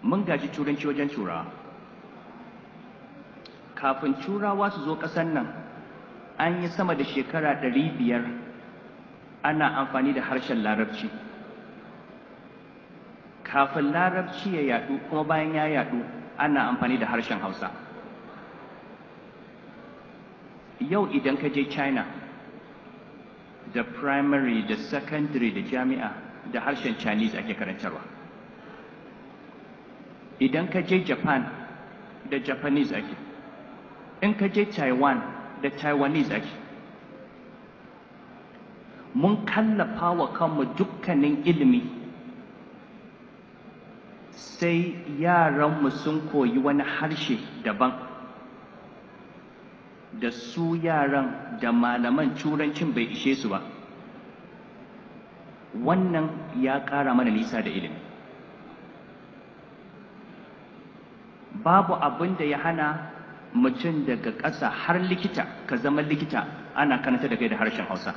Mun gaji turanci wajen turawa. Kafin turawa su zo ƙasar nan, an yi sama da shekara 500 ana amfani da harshen larabci. Kafin larabci ya yadu kuma bayan ya yadu, ana amfani da harshen Hausa. Yau idan ka je China, da primary da secondary da jami'a, da harshen Chinese ake karantarwa. Idan ka je Japan, da Japanese ake. In ka je Taiwan, da Taiwanese ake. Mun kallafa wa kanmu dukkanin ilimi sai yaranmu sun koyi wani harshe daban. Da su yaran da malaman, turancin bai ishe su ba. Wannan ya ƙara mana nisa da ilimi. Babu abin da ya hana mutum daga ƙasa har likita, ka zama likita ana karanta da kai da harshen Hausa.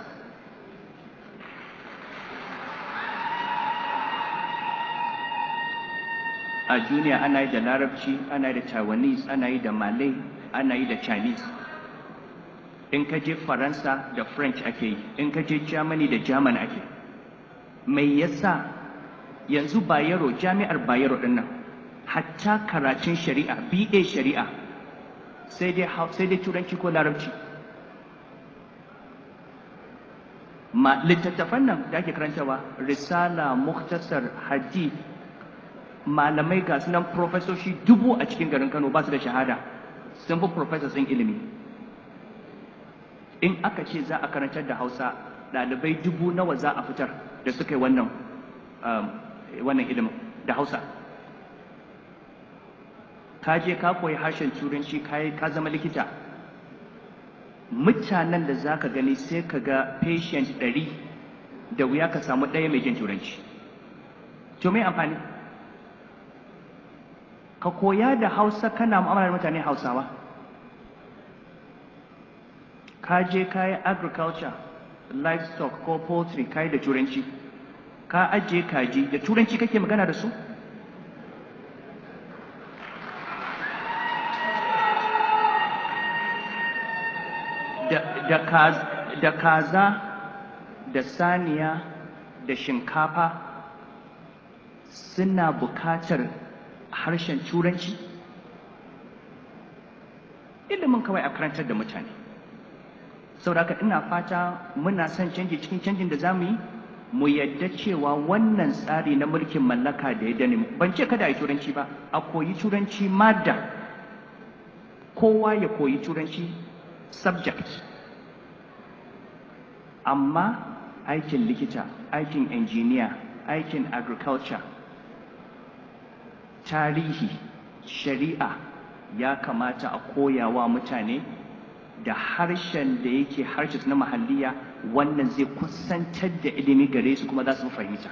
A duniya ana yi da larabci, ana yi da Taiwanese, ana yi da Malay, ana yi da Chinese. In ka je Faransa, da French ake yi. In ka je Germany, da German ake. Mai yasa yanzu Bayero, Jami'ar Bayero din nan, hatta karatun shari'a, BA shari'a, sai dai turanci ko larabci? Ma littattafan nan da ake karantawa, risala, muktasar, hadith, malamai ga sunan profesoshi 1000 a cikin garin Kano ba su da shahada, sun fi professors ɗin ilimi. In aka ce za a karantar da Hausa, ɗalibai dubu nawa za a fitar da suka yi wannan ilimin da Hausa? Ka je ka koyi harshen turanci, ka zama likita. Mutanen da za ka gani, sai ka ga patient 100, da wuya ka samu ɗaya mai jin turanci. To mai amfani ka koya da Hausa kana mu'amala da mutane Hausawa? Ka je ka yi agriculture, livestock ko poultry, ka yi da turanci, ka ajiye kaji, da turanci kake magana da su. Da kaza da saniya da shinkafa suna bukatar harshen turanci? Ilimin kawai a karantar da mutane. Saboda ina fata muna son canji. Cikin canjin da za mu yi, mu yadda cewa wannan tsari na mulkin mallaka da ya dane mu, ban ce kada a yi turanci ba, a koyi turanci madda, kowa ya koyi turanci subject, amma aikin likita, aikin engineer, aikin agriculture, tarihi, shari'a, ya kamata a koya wa mutane da harshen da yake harshe na mahalliya. Wannan zai kusantar da ilimi gare su kuma za su fahimta.